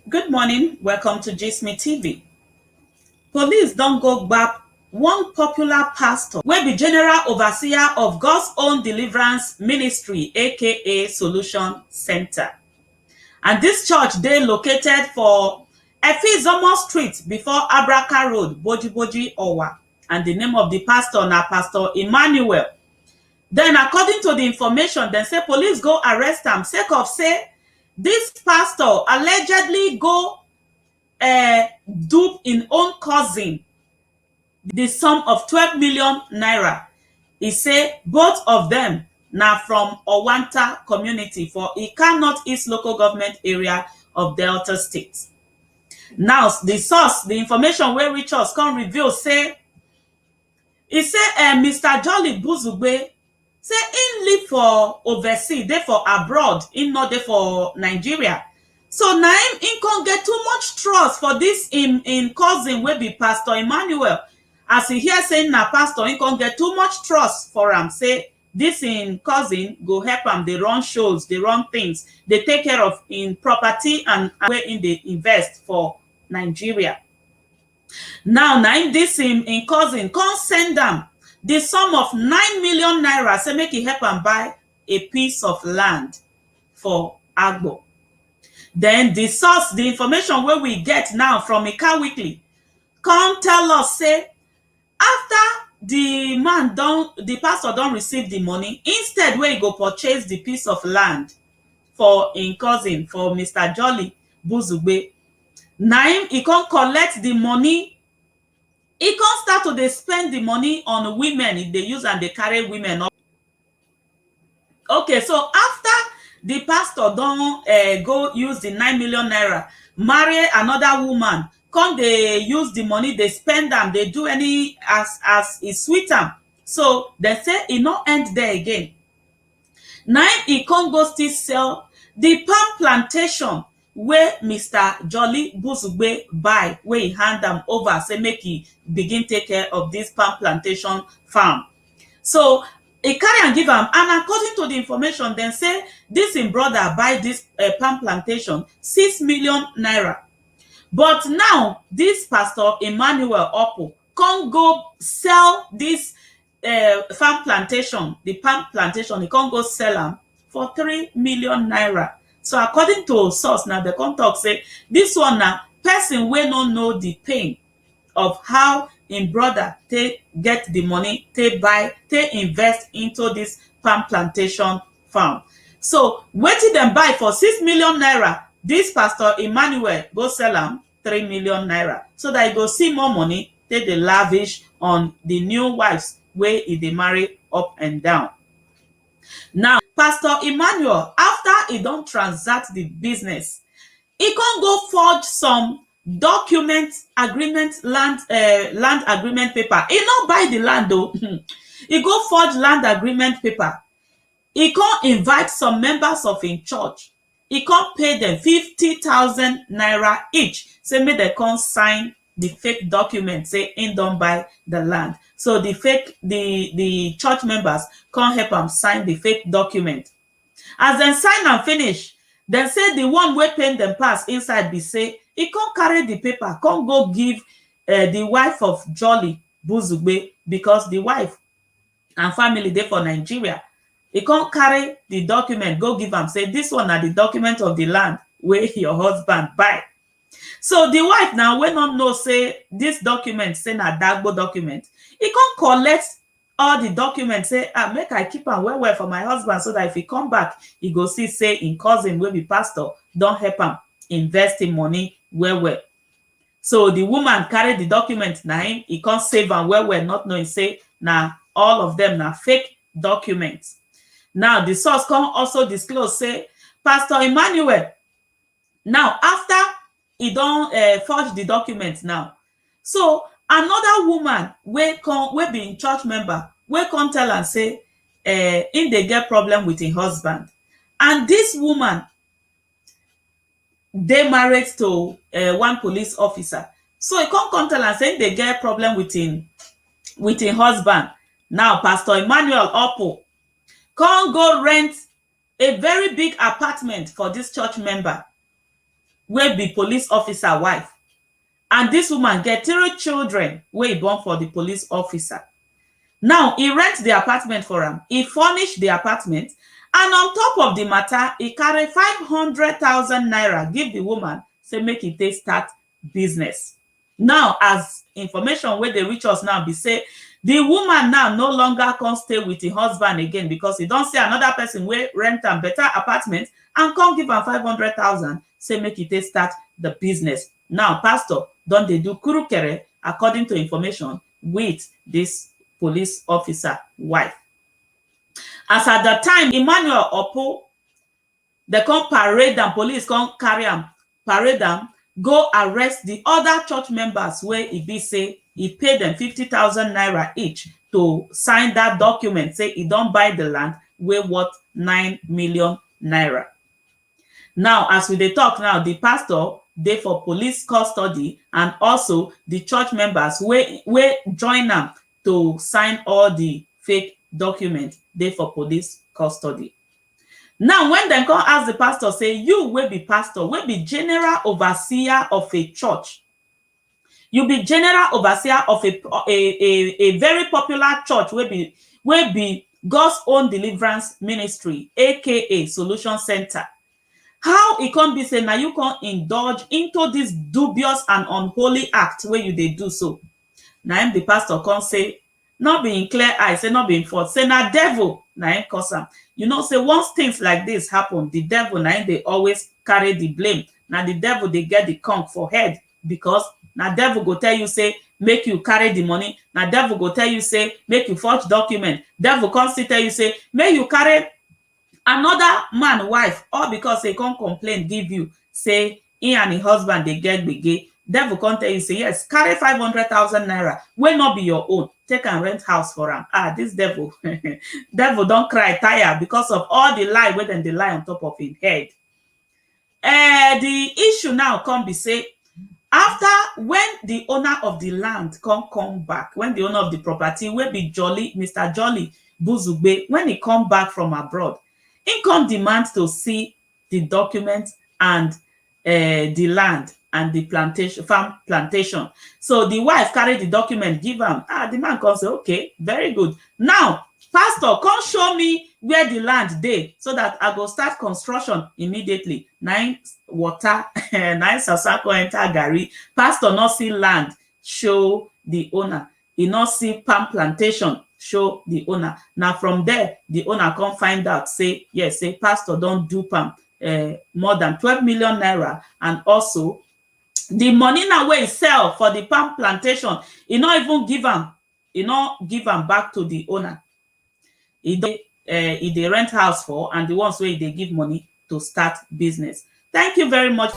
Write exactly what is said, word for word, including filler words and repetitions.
Good morning, welcome to Gist Me T V. Police don go gbab one popular pastor wey be general overseer of God's Own Deliverance Ministry, A K A Solution Center. And this church dey located for Efizomo Street before Abraka Road, Bojiboji, Owa. And the name of the pastor na Pastor Emmanuel. Then, according to the information, dem say police go arrest am sake of say this pastor allegedly go, eh, dupe im own cousin the sum of twelve million naira. E say both of them na from Owanta community for Ika North East Local Government Area of Delta State. Now, the source, the information wey reach us come reveal say, e say, eh, Mister Jolly Buzugbe say im live for overseas, dey for abroad, im no dey for Nigeria. So na im, im come get too much trust for this im, im cousin wey be Pastor Emmanuel. As e hear say na pastor, im come get too much trust for am, say this im cousin go help am dey run shows, dey run things, dey take care of im property and wey im dey invest for Nigeria. Now, na im this im, im cousin come send am the sum of nine million naira, say make e help am buy a piece of land for Agbo. Then the source, the information wey we get now from Ika Weekly, come tell us say after the man don, the pastor don receive the money, instead wey e go purchase the piece of land for im cousin, for Mister Jolly Buzugbe, na im e come collect the money. E come start to dey spend the money on women. E dey use am dey carry women up. Okay, so after the pastor don, eh, go use the nine million naira, marry another woman, come dey use the money, dey spend am, dey do any as, as e sweet am. So dem say e no end there again. Na im e come go still sell the palm plantation wey Mister Jolly Buzugbe buy, wey e hand am over, say make e begin take care of this palm plantation farm. So e carry am give am, and according to the information, dem say this im brother buy this, eh, palm plantation six million naira. But now, this Pastor Emmanuel Opo come go sell this, eh, farm plantation, the palm plantation, e come go sell am for three million naira. So according to source, now dem come talk say this one na person wey no know the pain of how im brother take get the money, take buy, take invest into this palm plantation farm. So wetin dem buy for six million naira, this Pastor Emmanuel go sell am three million naira, so that e go see more money take dey lavish on the new wives wey e dey marry up and down. Now, Pastor Emmanuel, after e don transact the business, e come go forge some document, agreement, land, eh, land agreement paper. E no buy the land o. E go forge land agreement paper. E come invite some members of im church. E come pay dem fifty thousand naira each, say make dem come sign the fake document, say im don buy the land. So the fake, the, the church members come help am sign the fake document. As dem sign am finish, dem say the one wey pain dem pass inside be say e come carry the paper, come go give, eh, the wife of Jolly Buzugbe, because the wife and family dey for Nigeria. E come carry the document go give am, say this one na the document of the land wey your husband buy. So the wife now, wey no know say this document, say na Dagbo document, e come collect all the documents, say, "Ah, make I keep am well well for my husband, so that if he come back, he go see say im cousin wey be pastor don help am invest im money well well." So the woman carry the document, na im e come save am well well, not knowing say na all of them na fake documents. Now the source come also disclose say Pastor Emmanuel, now after e don, eh, forge the document now, so another woman wey come, wey be im church member, wey come tell am say, eh, im dey get problem with im husband, and this woman dey married to, eh, one police officer. So e come, come tell am say im dey get problem with im, with im husband. Now Pastor Emmanuel Opo come go rent a very big apartment for this church member. wey be police officer wife, and this woman get three children wey e born for the police officer. Now, he rent the apartment for am, he furnish the apartment, and on top of the matter, he carry five hundred thousand naira give the woman, say make e take start business. Now, as information wey dey reach us now be say, the woman now no longer come stay with her husband again, because he don see another person wey rent am better apartment and come give am five hundred thousand, say make e take start the business. Now, pastor don dey do kurukere, according to information, with this police officer wife. As at the time, Emmanuel Opo, they come parade am, police come carry am, parade am, go arrest the other church members wey e be say e pay them fifty thousand naira each to sign that document, say e don buy the land wey worth nine million naira. Now, as we dey talk now, the pastor dey for police custody, and also the church members wey, wey join am to sign all the fake document dey for police custody. Now, when dem come ask the pastor, say, "You wey be pastor, wey be general overseer of a church, you be general overseer of a, a, a, a very popular church wey be, wey be God's Own Deliverance Ministry, A K A Solution Center. How e come be say na you come indulge into this dubious and unholy act wey you dey do so?" Na im the pastor come say, no be in clear eye, say no be in fault, say na devil na im cause am. You know say once things like this happen, the devil na im dey always carry the blame. Na the devil dey get the conk for head, because na devil go tell you say make you carry the money, na devil go tell you say make you forge document, devil come still tell you say make you carry another man wife, all because say come complain give you say he and his husband dey get gbege. Devil come tell you say, yes, carry five hundred thousand naira wey no be your own, take and rent house for am. Ah, this devil, devil don cry tire because of all the lie wey dem dey lie on top of him head. Eh, the issue now come be say, after, when the owner of the land come, come back, when the owner of the property, wey be Jolly, Mister Jolly Buzugbe, when he come back from abroad, he come demand to see the document and, eh, the land and the plantation, farm plantation. So the wife carry the document give am. Ah, the man come say, okay, very good. Now, pastor, come show me where the land dey so that I go start construction immediately. Na im water, na im sasa come enter garri. Pastor no see land show the owner. He no see palm plantation show the owner. Na from there, the owner come find out say, yes, say pastor don dupe am, eh, more than twelve million naira, and also the money now wey he sell for the palm plantation, he no even give am, he no give am back to the owner. He dey, eh, he dey rent house for, and the ones wey he dey give money to start business. Thank you very much.